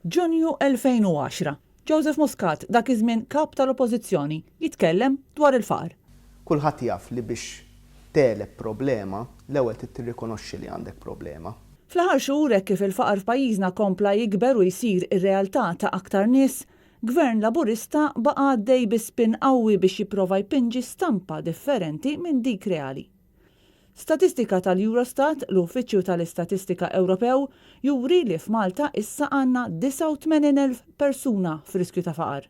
Ġunju 2010, Joseph Muscat, dak iż-żmien Kap tal-Oppożizzjoni, jitkellem dwar il-faqar. Kulħadd jaf li biex tegħleb problema, l-ewwel trid tirrikonoxxi li għandek problema. Fl-aħħar xhur, hekk kif il-faqar f'pajjiżna kompla jikber u jsir ir-realtà ta' aktar nies, Gvern Laburista baqa' għaddej bi spin qawwi biex jipprova jpinġi stampa differenti minn dik reali. Statistika tal-Eurostat, l-Uffiċċju tal-Istatistika Ewropew, juri li f'Malta issa għandna 89,000 persuna f'riskju ta' faqar.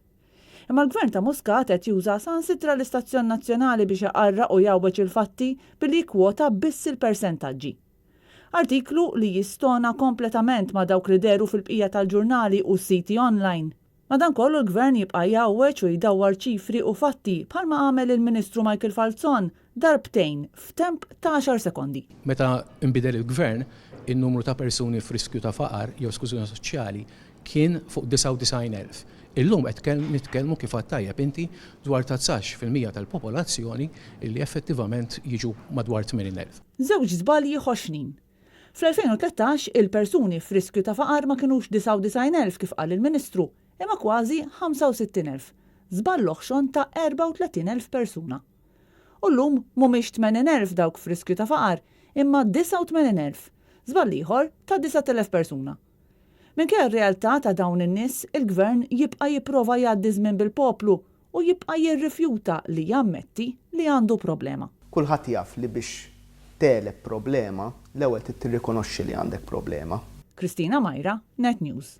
Imma l-Gvern ta' Muscat qed juża saħansitra l-istazzjon nazzjonali biex iqarraq u jgħawweġ il-fatti billi jikkwota biss il-persentaġġi. Artiklu li jistona kompletament ma' dawk li dehru fil-bqija tal-ġurnali u siti online. Madankollu l-Gvern jibqa' jgħawweġ u jdawwar ċifri u fatti bħalma għamel il-Ministru Michael Falzon darbtejn f'temp ta' għaxar sekondi. Meta nbidel il-Gvern, in-numru ta' persuni f'riskju ta' faqar jew esklużjoni soċjali kien fuq 99,000. Illum qed nitkellmu kif għedt tajjeb inti dwar ta' 19% tal-popolazzjoni li effettivament jiġu madwar 80,000. Żewġ żbalji ħoxnin. Fl-2013, il-persuni f'riskju ta' faqar ma kinux 99,000 kif qal il-Ministru, imma kważi 65,000, żball oħxon ta' 34,000 persuna. U llum mhumiex 80,000 dawk f'riskju ta' faqar, imma 89,000, żball ieħor ta' 9,000 persuna. Minkejja r-realtà ta' dawn in-nies, il-Gvern jibqa' jipprova jgħaddi ż-żmien bil-poplu u jibqa' jirrifjuta li jammetti li għandu problema. Kulħadd jaf li biex tegħleb problema, l-ewwel trid tirrikonoxxi li għandek problema. Christina Myra, Net News.